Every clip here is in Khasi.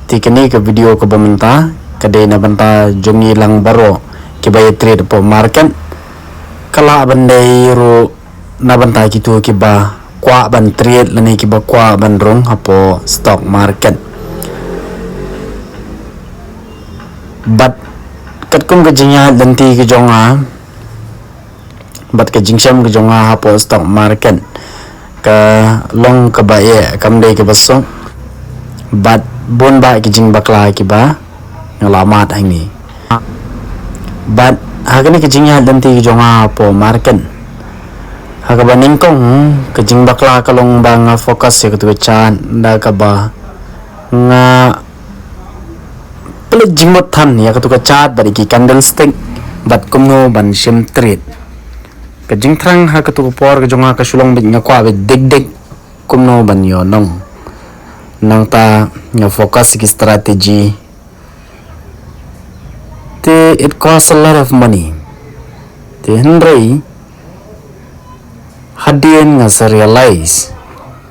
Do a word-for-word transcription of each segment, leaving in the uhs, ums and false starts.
Te kane ka video kaba mynta ka dei na bynta jong ngi lang baroh kiba ïa trade hapoh market. Ka lah ban dei ruh na bynta kito kiba kwah ban trade lane kiba kwah ban rung hapoh stock market. Bad katkum ka jingïaid lynti ka jong nga bad ka jingshem ka jong nga hapoh stock market ka long kaba eh, kam dei kaba suk. Bad bun bah ki jingbakla kiba nga la mad hangne. Bad ha kane ka jingïaid lynti ka jong nga hapoh market, ha kaba nyngkong ka jingbakla ka long ba nga focus ïa katu ka chart, da kaba nga pynleit jingmut than ïa katu ka chart bad ïa ki candlestick bad kumno ban shim trade. Ka jingthrang ha katu ka por ka jong nga ka shu long beit nga kwah beit dik dik kumno ban ïoh nong. Nangta nga focus ïa ki strategy. Te it cost a lot of money. Te hynrei hadien nga sa realize,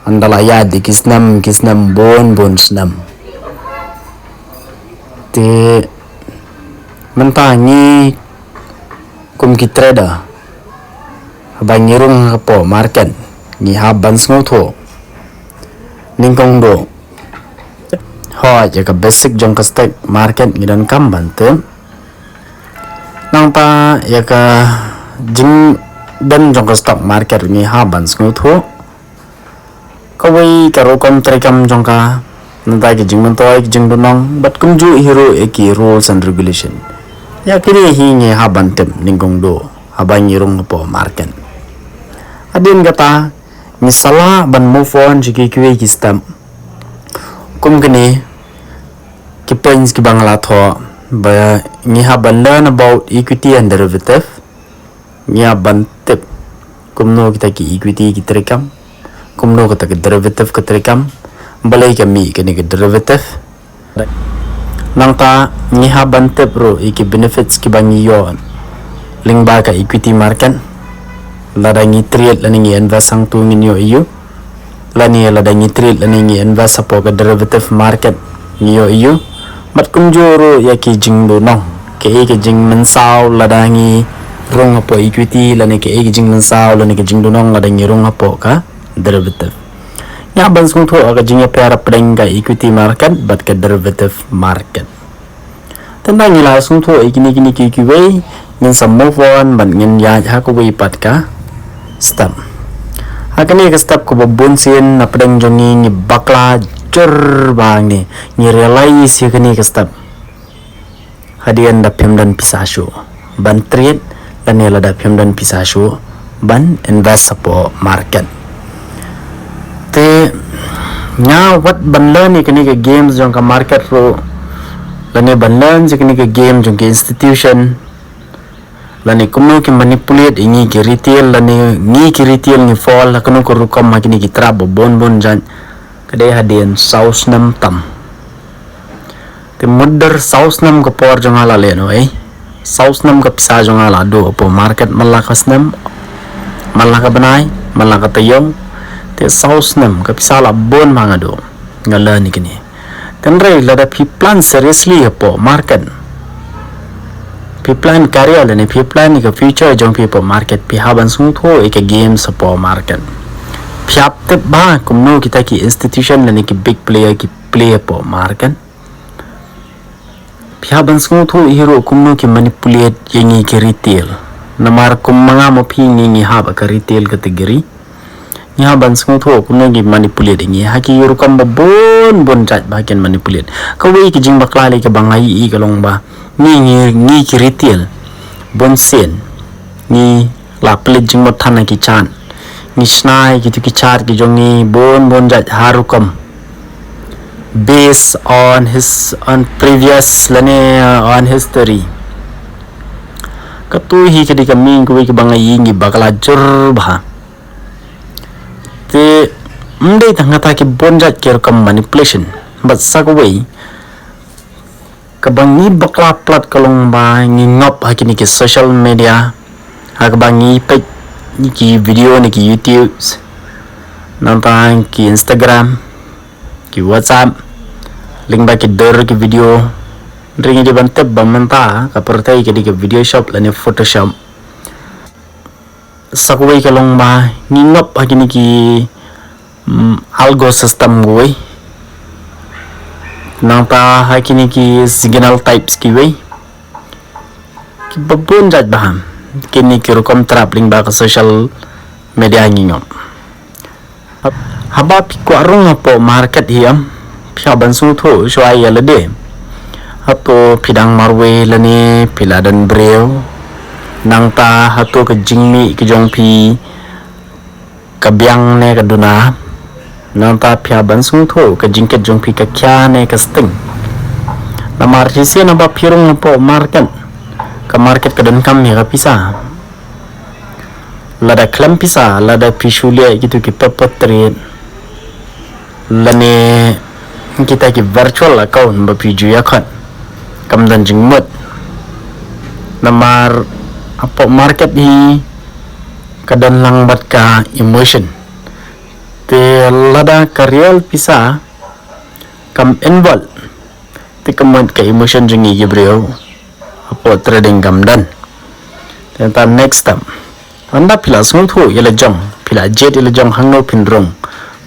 ynda la ïaid ïa ki snem ki snem, bun bun snem. Te mynta ngi kum ki trader, haba ngi rung hapoh market, ngi hap ban sngewthuh. Nyngkong duh, hooid, ïa ka basic jong ka stock market ngi donkam ban tip. Nangta ïa ka jingdon jong ka stock market ngi hap ban sngewthuh. Kawei ka rukom treikam jong ka, nangta ki jingmyntoi, ki jingdonong bad kumjuh hi ruh ïa ki rules and regulation. Ïa kine hi ngi hap ban tip nyngkong duh haba ngi rung hapoh market. Hadien kata ngi sa lah ban move on sha ki kiwei ki step. Kum kine ki points kiba nga la thoh, ba ngi hap ban learn about equity and derivative. Ngi hap ban tip kumno kita ki equity ki treikam, kumno kita ki derivative ki treikam, balei ka mih kane ka derivative. Nangta ngi hap ban tip ruh ïa ki benefits kiba ngi ïoh lyngba ka equity market. Lada ngi trade lane ngi invest hangtu ngin ïoh ïa u, lane lada ngi trade lane ngi invest hapoh ka derivative market ngi ïoh ïa u. Bad kumjuh ruh ïa ki jingdonong, kaei ka jingmynsaw lada ngi rung hapoh equity, lane kaei ka jingmynsaw lane ka jingdonong lada ngi rung hapoh ka derivative. Ngi hap ban sngewthuh ka jingïapher hapdeng ka equity market bad ka derivative market. Te ynda ngi la sngewthuh ïa kine kine ki kiwei, ngin sa move on bad ngin ïaid ha kawei pat ka step. Ha kane ka step kaba bun sien na pdeng jong ngi ngi bakla jur bha hangne, ngi realize ïa kane ka step. Hadien da phim don pisa shuh ban trade, lane lada phim don pisa shuh ban invest hapoh market. Te nga wat ban learn ïa kane ka game jong ka market ruh, lane ban learn ïa kane ka game jong ka institution, lane kumno ki manipulate ïa ngi ki retail, lane ngi ki retail ngi fall ha kano ka rukom ha kine ki trap ba bun bun jait. Ka dei hadien saw snem tam. Te mutdur saw snem ka por jong nga la leh noh, eh. Saw snem ka pisa jong nga la duh hapoh market man la ka snem, man la ka bnai, man la ka taïew. Te saw snem ka pisa la bun ma nga duh. Nga learn ïa kine. Te hynrei lada phi plan seriously hapoh market, phi plan career lane phi plan ïa ka future jong phi hapoh market, phi hap ban sngewthuh ïa ka game hapoh market. Phi hap tip bha kumno kita ki institution lane ki big player ki play hapoh market. Phi hap ban sngewthuh hi ruh kumno ki manipulate ïa ngi ki retail. Namar kum ma nga ma phi ngi ngi hap ha ka retail category. Ngi hap ban sngewthuh kumno ki manipulate ïa ngi ha ki rukom ba bun bun jait ba kin manipulate. Kawei ka jingbakla lei kaba nga ïohi ka long ba ngi ngi ngi ki retail bun sien ngi la pynleit jingmut than ha ki chart. Ngi shna ïa kitu ki chart ki jong ngi bun bun jait ha rukom based on his, on previous lane, uh, on history. Katu hi ka dei ka main kawei kaba nga ïohi ngi bakla jur bha. Te ym dei tang kata ki bun jait ki rukom manipulation, bad sa kawei kaba ngi bakla palat ka long ba ngi ngop ha kine ki social media, ha kaba ngi peit ki video na ki YouTube, nangta ki Instagram, ki WhatsApp, Lyngba ki dur ki video, ring i di ban tip ba mynta ka pyrthei ka di ka video shop lane Photoshop. Sa kawei ka long ba ngi ngop ha kine ki, mm, algo system kawei. Nangta ha kine ki signal types kiwei kiba bun jait ba ha kine ki rukom trap lyngba ka social media ngi ngop. Haba phi kwah rung hapoh market hi em, phi hap ban sngewthuh shuwa ïa lade. Hato phi dang marwei lane phi la don briew. Nangta hato ka jingmih ka jong phi ka biang ne ka duna. Nangta phi hap ban sngewthuh ka jingkit jong phi ka khia ne ka sting. Namar shisien haba phi rung hapoh market, ka market ka donkam ïa ka pisa. Lada khlem pisa, lada phi shu leh kito ki paper trade lane kita ki virtual account ba phi ju ïa khot, kam don jingmut. Namar hapoh market hi ka don lang bad ka emotion. Te lada ka real pisa kam involve, te ka mut ka emotion jong ngi ki briew hapoh trading kam don. Te nangta next step, ynda phi la sngewthuh ïa la jong, phi la jied ïa la jong hangno phin rung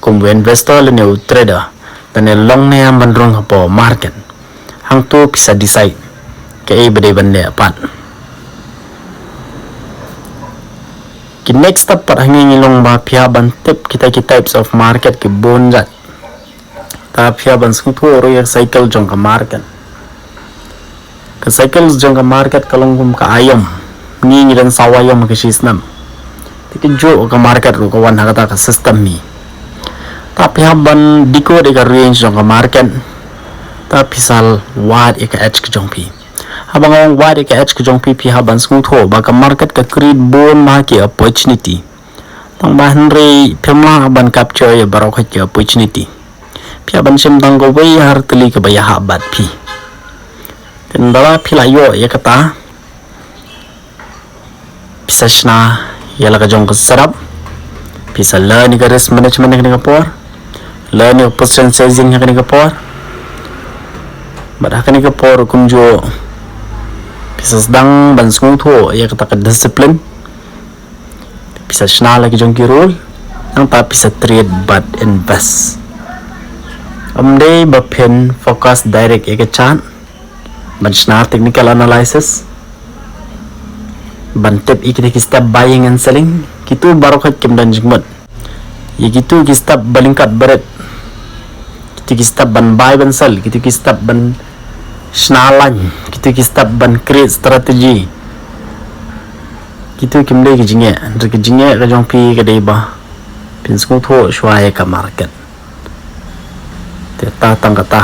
kum u investor lane u trader, lane long ne em ban rung hapoh market. Hangto phi sa decide kaei ba dei ban leh pat. Ki next step pat ha ngi ngi long ba phi hap ban tip kita ki types of market ki bun jait. Ta phi hap ban sngewthuh ruh ïa ka cycle jong ka market. Ka cycle jong ka market ka long kum ka aïom. Ngi ngi don saw aïom ha ka shi snem. Te kajuh ka market ruh ka wan ha kata ka system hi. Ta phi hap ban decode ïa ka range jong ka market. Ta phi sa wad ïa ka edge ka jong phi. Haba nga ong wad ïa ka edge ka jong phi, phi hap ban sngewthuh ba ka market ka create bun ma ki opportunity. Tang ba hynrei phim lah ban capture ïa baroh ki opportunity. Phi hap ban shim tang kawei har tylli kaba ïahap bad phi. Te ynda la phi la ïoh ïa kata, phi sa shna ïa la ka jong ka setup. Phi sa learn ïa ka risk management ha kane ka por, learn ïa ka position sizing ha kane ka por. Bad ha kane ka por kumjuh phi sa sdang ban sngewthuh ïa kata ka discipline. Phi sa shna la ki jong ki rule, nangta phi sa trade bad invest. Ym dei ba phin focus direct ïa ka chart ban shna technical analysis, ban tip ïa kita ki step buying and selling. Kito baroh kim don jingmut. Ïa kito ki step ba lyngkot barit, kito ki step ban buy ban sell, kito ki step ban shna line, kito ki step ban create strategy, kito kim dei ki jingeh. Hynrei ki jingeh ka jong phi ka dei ba phin sngewthuh shuwa ïa ka market. Te ta tang kata